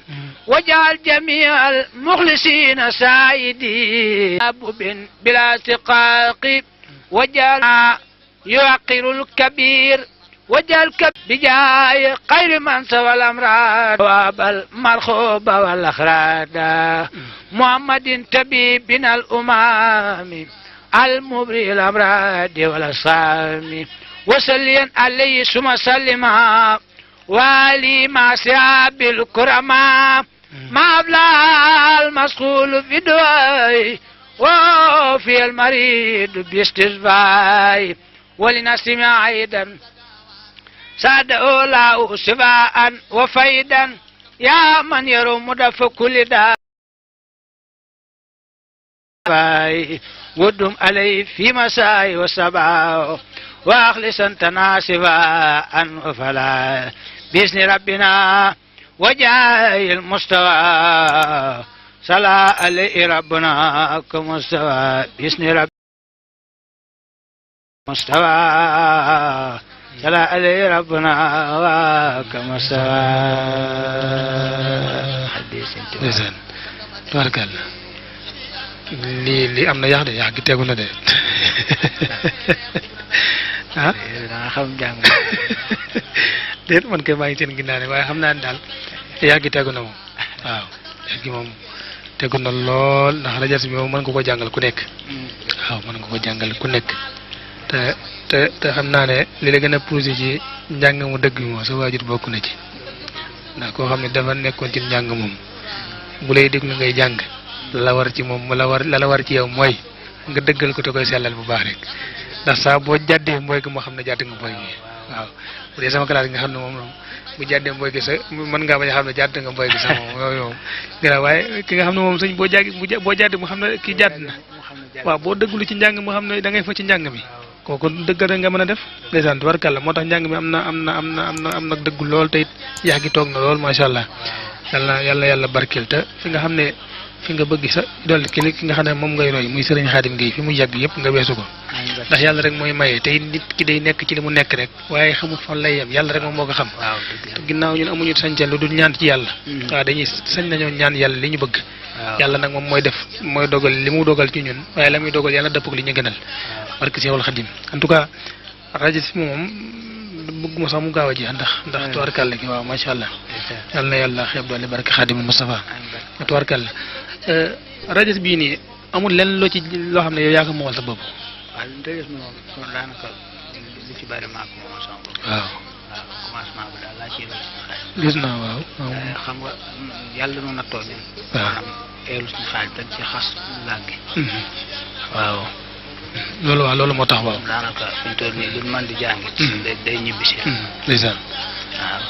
وجعل جميع المخلصين سائدين بلا استقاق وجعل يعقر الكبير وجعل بجاي خير من سوى الأمراض وابل مرخوب والأخراد محمد طبيبنا الأمام المبرئ الأمراض والأسقام وسلم عليه ثم سلما والي مع سياب الكرماء ما أبلى المسؤول في دواي وفي المريض باستشفاء ولنسمع أيضا ساد أولا شفاء وفيدا يا من يروم دف كل داء ودم عليه في مساء وصباح واخلصا تناسبا وفلا بإذن ربنا وجاي المستوى صلى عليه ربنا كمستوى بإذن ربنا مستوى صلى عليه ربنا كمستوى حديث ndeysaan tubaarkàlla lii am na yàq de yàq gi tegu na de ah danga xam jàng déet man kay maa ngi seen ginnaaw ne waaye xam naa ne daal yàq gi tegu na moom waaw yàq gi moom tegu na lool ndax rajas bi moom mën nga ko jàngal ku nekk waaw mën nga ko jàngal ku nekk te xam naa ne li la gën a poussé ci njàng mu dëgg moom sa waajur bokk na ci ndax koo xam ne dafa nekkoon ci njàng moom bu lay déglu ngay jàng la war ci moom la war ci yow mooy nga dëggal ko te koy sellal bu baax rek ndax saa boo jàddee mbooy gi moo xam ne jàdd nga mbooy gi waaw bu dee sama classe nga xam ne moom bu jàddee mbooy gi sa mën ngaa bañ a xam ne jàdd nga mbooy gi sax moom yooyu moom gannaaw waaye ki nga xam ne moom sëñ boo jàddee mu xam ne kii jàdd na waaw boo dëggulu ci njàng mu xam ne da ngay fa ci njàng mi kooku dëgg rek nga mën a def ndeysaan tubarkàlla moo tax njàng mi am na dëggu lool te it yax gi toog na lool macha allah yàlla barkeel te fi nga xam ne fi nga bëgg sa dolli ki nga xam ne moom ngay roy muy sëriñ Xaadim Gueye fi mu yàgg yëpp nga weesu ko ndax yàlla rek mooy maye te nit ki day nekk ci li mu nekk rek waaye xamul fan lay yem yàlla rek moom moo ko xam te ginnaaw ñun amuñu sañ-sañ lu dul ñaan ci yàlla waaw dañuy sañ nañoo ñaan yàlla li ñu bëgg yàlla nag moom mooy def mooy dogal li mu dogal ci ñun waaye la muy dogal yàlla dëpp ak li ñu gënal barke Seexul Xaadim en tout cas rajo si moom bëgguma sax mu gaaw a jeex ndax tubaarkàlla gi waaw macha allah yàlla na yàlla xeeb doole barke Xaadimul Mustafa tubaarkàlla rajo bii nii amul lenn loo xam ne yow yaa ko moomal sa bopp. waaw li ñu moom daanaka lu ci bari maa ko moomal sama bopp. waaw commencement bi daal laa ciy dal sama xaalis. gis naa waaw. xam nga yàlla noonu nattoo ñun. waaw maanaam eeru suñu xaalis dañ ci xas làggi. waaw. loolu moo tax waaw. daanaka fi ñu toll nii luñ mën di jàngi. day ñibbi si. ndeysaan.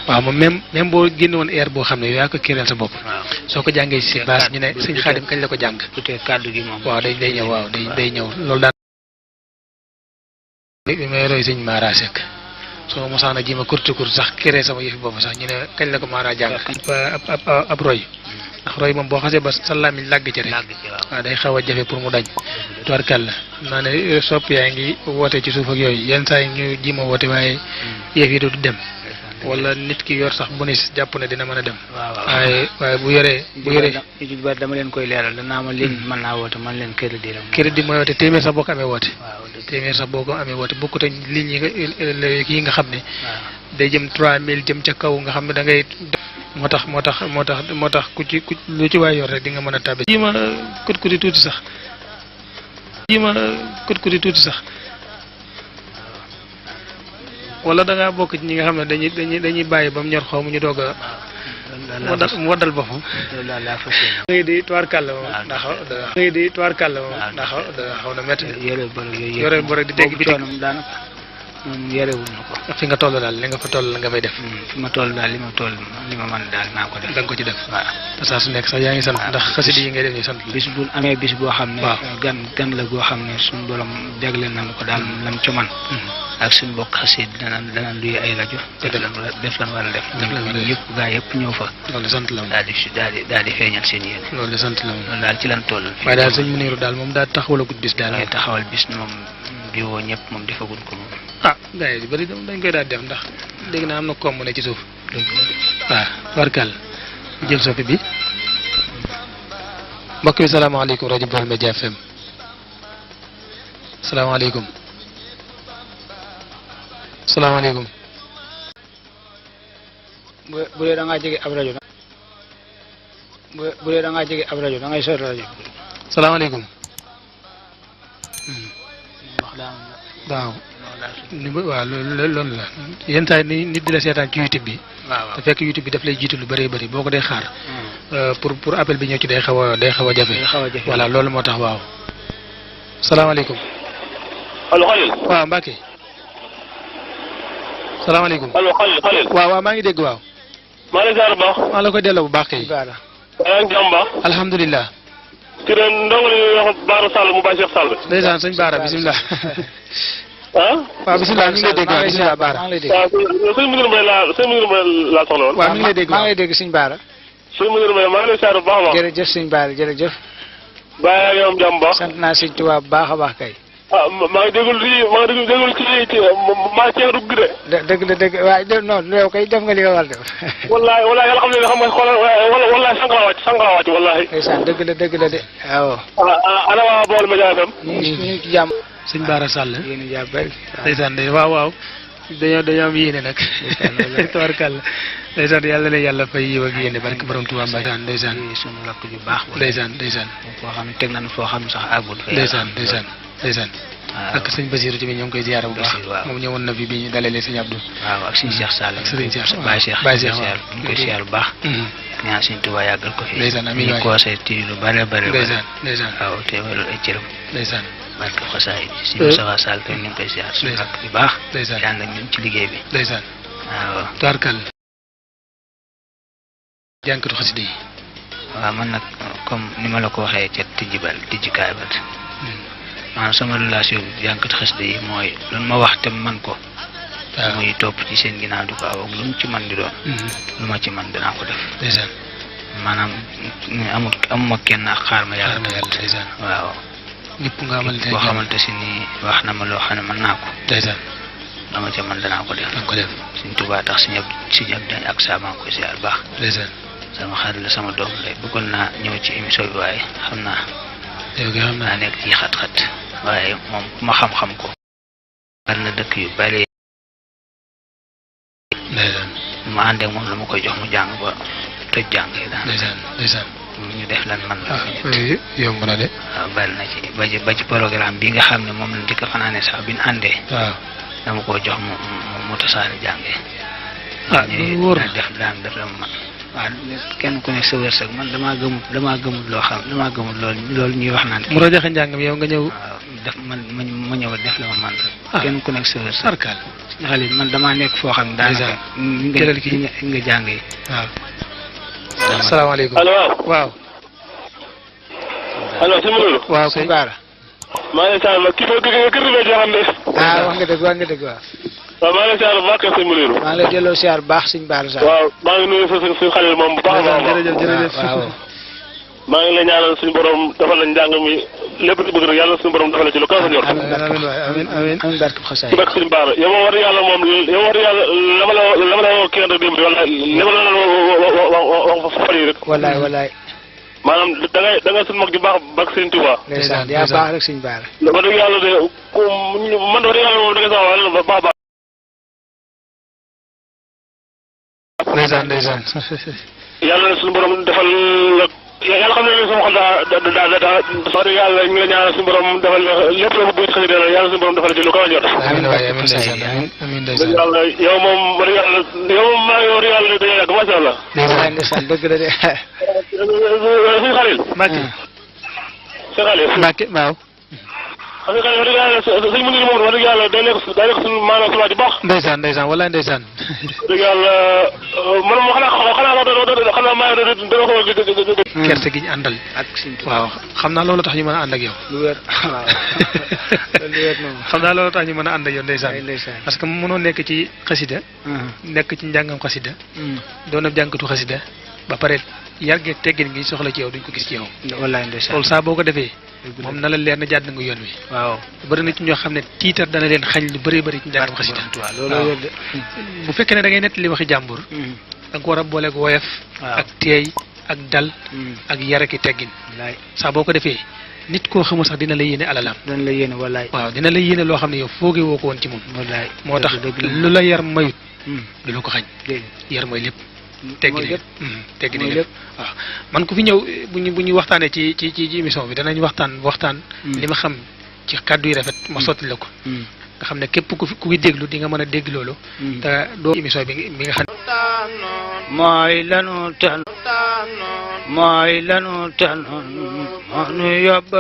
waaw moom même boo génne woon air boo xam ne yow yaa ko kéréel sa bopp. soo ko jàngee si base ñu ne sëñ Xaadim kañ la ko jàng. peut-être kàddu gi moom. waaw day ñëw waaw day ñëw loolu daal. bi may roy sëñ Mara Seck soo mosaana ji ma kurti sax kéré sama yëfi bopp sax ñu ne kañ la ko Mara jàng. ab roy ndax roy moom boo xasee ba sa làmmiñ làgg ci rek. waaw day xaw a jafe pour mu dañ. tubarkàlla xam naa ne sopp yaa ngi woote ci suuf ak yooyu yenn saa yi ñu ji ma woote waaye yëf yi du dem. wala nit ki yor sax bu ne jàpp ne dina mën a dem. waaye bu yoree. ñu ci bari dama leen koy leeral danaa ma ligne mën naa woote man leen crédit la. crédit mooy woote téeméer sax boo ko amee woote. téeméer sax boo ko amee woote bokkut ak ligne yi nga xam ne. day jëm 3000 jëm ca kaw nga xam ne da ngay. moo tax ku lu ci waay yor rek di nga mën a tàbbi. yi ma kut tuuti sax. wala da ngaa bokk ci ñi nga xam ne dañuy bàyyi ba mu ñor xaw mu ñu doog a. mu waddal boppam. ngay di tubaarkàlla moom ndax ndax xaw na métti. yore bërëg di tegg bitig yorewuñu ko. fi nga toll daal li nga fa toll la nga fay def. fi ma toll daal li ma mën daal naa ko def. da nga ko ci def. waaw te saa su nekk sax yaa ngi sant ndax xasida yi ngay def nii sant. bis bu amee bis boo xam ne. gan la goo xam ne suñu borom jagleel nañu ko daal lam ci man ak suñu bokk xasida dana luy ay rajo. def lan war a def. ñëpp gaa yëpp ñëw fa. loolu sant la moom daal di feeñal seen yéene. loolu sant la moom loolu daal ci lan toll. waaye daal sëñ Muniru daal moom daal taxawalagut bis daal. taxawal bis moom di woo ñëpp moom defaguñ ko moom. gars yi bëri dañ koy daal def ndax dégg naa am na koom mu ne ci suuf. waaw warkal jël soppi bi mbokk bi salaamaaleykum rajo Baol Média FM salaamaaleykum salaamaaleykum. bu dee da ngaa jege ab rajo bu dee da ngaa jege ab rajo da ngay sori rajo. salaamaaleykum. waaw. waaw loolu la yenn saa yi nit di la seetaan ci YouTube bi. waaw te fekk YouTube bi daf lay jiitu lu bëree bëri boo ko dee xaar. pour appel bi ñëw ci day xaw a jafe. voilà loolu moo tax waaw. salaamaaleykum. allo Khalil. waaw Mbacke. salaamaaleykum. allo Khalil. waaw maa ngi dégg waaw. maa ngi lay ziar bu baax. maa la koy delloo bu baax kay. yaa ngi jàmm baax. alhamdulilah. ci ren ndongo li ñuy wax Baara Sall mu Baye Cheikh Sall. ndeysaan sëñ Baara bisimilah. ah. waaw bisimilah ñu ngi lay dégg waaw bisimilah Baara. waaw sëñ Mounirou Mbaye laa soxla woon. waaw mi ngi lay dégg maa ngi lay dégg sëñ Baara. sëñ Mounirou Mbaye maa ngi lay ziar bu baax a baax. jërëjëf sëñ Baara jërëjëf. Baye yaa ngi am jàmm baax. sant naa sëñ Tuubaa bu baax a baax kay. ah maa ngi déglu ci maa cee dugg de. dëgg la dëgg waaye non yow kay def nga li nga war def. wallaay yàlla xam ne xam nga xoolal wallaay sànq la wàcc wallaay. ndeysaan dëgg la de waaw. ana waa Baol Média FM. ñu ngi ci jàmm. sëñ Baara Sall. yéen a jàpp bëri. ndeysaan waaw dañoo am yéene nag. tabarkàlla ndeysaan yàlla na yàlla fay yiw ak yéene barke borom Tuubaa Mbàkke ndeysaan. sunu rakk ju baax. ndeysaan. foo xam ne teg nañu foo xam ne sax àggul. ndeysaan. ak sëñ Basiru tamit ñoo ngi koy ziyaara bu baax. moom ñëwoon na fi bi ñu dalalee sëñ Abdou. waaw ak sëñ Cheikh Sall. ak sëriñ Cheikh Baye Cheikh waaw ñu koy ziyaar bu baax. ñaan sëñ Tuubaa yàggal ko fi. ndeysaan amiin waay ñu koosee ci lu bare. ndeysaan waaw te wéral ay cëram. ndeysaan. barke xasaay bi si Moustapha Sall tamit ñu ngi koy ziyaar suñu rakk bu baax. ndeysaan yàlla ñun ci liggéey bi. ndeysaan. waaw. tabarkàlla. jànkatu xasida yi. waaw man nag comme ni ma la ko waxee ca tijjikaay ba maanaam sama relation bi jànkat xasida yi mooy lu ma wax te man ko. waaw muy topp ci seen ginnaaw di ko aw ak lu mu ci man di doon. lu ma ci man dinaa ko def. ndeysaan. maanaam amuma kenn ak xaar ma yàlla. ndeysaan. waaw. ñëpp nga amal tey boo xamante si ni wax na ma loo xam ne mën naa ko. ndeysaan. dama ca man danaa ko def. danga ko def. Sëñ Tuubaa tax si ñëpp dañ ak saa maa ngi koy ziar baax. ndeysaan. sama xarit la sama doom lay bëggoon naa ñëw ci émission bi waaye xam naa. yow kay xam naa nekk ci xat-xat. waaye moom ma xam-xam ko. bari na dëkk yu bari. ndeysaan. ma ànd ak moom la ma koy jox mu jàng ba tëj jàng yi daal. ndeysaan. ñu def lan man la. yomb na de. waaw bari na ci ba ci programme bi nga xam ne moom la njëkk a fanaane sax bi ñu àndee. waaw dama koo jox mu tasaare jàngee. loolu wóor def la man. waaw kenn ku nekk sa wërsëg man damaa gëmul loo xam damaa gëmul loolu ñuy wax naan. mu rajaxe njàng mi yow nga ñëw. waaw def ma ñëw def la ma man rek. kenn ku nekk sa wërsëg. sarkaal. xale man damaa nekk foo xam ne daanaka. jëlal kii nga jàngee. waaw. asalaamaaleykum. allo waaw. allo sëñ Mourou. waaw sëñ Baara. maa ngi lay ziar kii foofu kër gi joo xam ne. wax nga dëgg waaw. waaw maa ngi lay ziar bu baax sëñ Mourou. maa ngi lay delloo ziar bu baax sëñ Baara Sall. waaw maa ngi nuyu suñu xale moom bu baax a baax. jërëjëf waaw. maa ngi lay ñaanal suñu borom defal la njàng mi lépp lu bëgg rek yàlla suñu borom defal la ci lu kaw sa njort. amiin barke xasaay. ci barke sëñ Baara yow moom wax dëgg yàlla moom la ma la woo kii rek démb wala li ma la wax fa fan yi rek. wallaay. maanaam da ngay suñu mag ju baax barke sëñ Tuubaa. ndeysaan yaa baax rek sëñ Baara. wax dëgg yàlla de man wax dëgg yàlla moom da ngay sama wàll baax baax. ndeysaan. yàlla na suñu borom defal la yàlla xam ne sama xol daa wax dëgg yàlla ñu ngi la ñaanal suñu borom defal lépp la bëgg ci xëy na yàlla suñu borom defal ci lu ko jot. amiin ndeysaan. yàlla yow moom wax dëgg yàlla yow moom maa ngi wax dëgg yàlla dañuy yàgg macha allah. ndeysaan dëgg la de. suñu xarit. Mbacke. suñu xarit. Mbacke waaw. xam nga wax dëgg yàlla sëñ Mounirou moom wax dëgg yàlla day nekk suñu maanaam suñu waa ji baax. ndeysaan wallaay ndeysaan. dëgg yàlla man moom xanaa maa ngi dama ko. gerte gi ñu àndal. ak suñ waaw xam naa loolu tax ñu mën a ànd ak yow. lu wér waaw lu wér moom. xam naa loolu tax ñu mën a ànd ak yow ndeysaan. ndeysaan. parce que mënoo nekk ci xasida. nekk ci njàngam xasida. doon na jànkatu xasida. ba pare yar gi teggin gi soxla ci yow duñ ko gis ci yow. wallaay ndeysaan. loolu saa boo ko defee. moom na la leer na jàdd nga yoon wi. waaw bëri na ci ñoo xam ne tiitar dana leen xañ lu bëri ci njàngam xasida. loolu bu fekkee ne da ngay nettali waxi jàmbur. da nga ko war a booleeg woyof. ak teey ak dal ak yar ak teggin wallaay sax boo ko defee nit koo xamul sax dina la yéene alalam dañ la yéene wallaay waaw dina la yéene loo xam ne yow foogee woo ko woon ci moom wallaay moo tax lu la yar mayut du la ko xañ yar mooy lépp teggi lépp teggi lépp waaw man ku fi ñëw bu ñu waxtaanee ci émission bi danañ waxtaan li ma xam ci kàddu yi rafet ma sotti la ko nga xam ne képp ku déglu di nga mën a dégg loolu te doo émission bi nga xam mooy lanu tan moo nu yóbba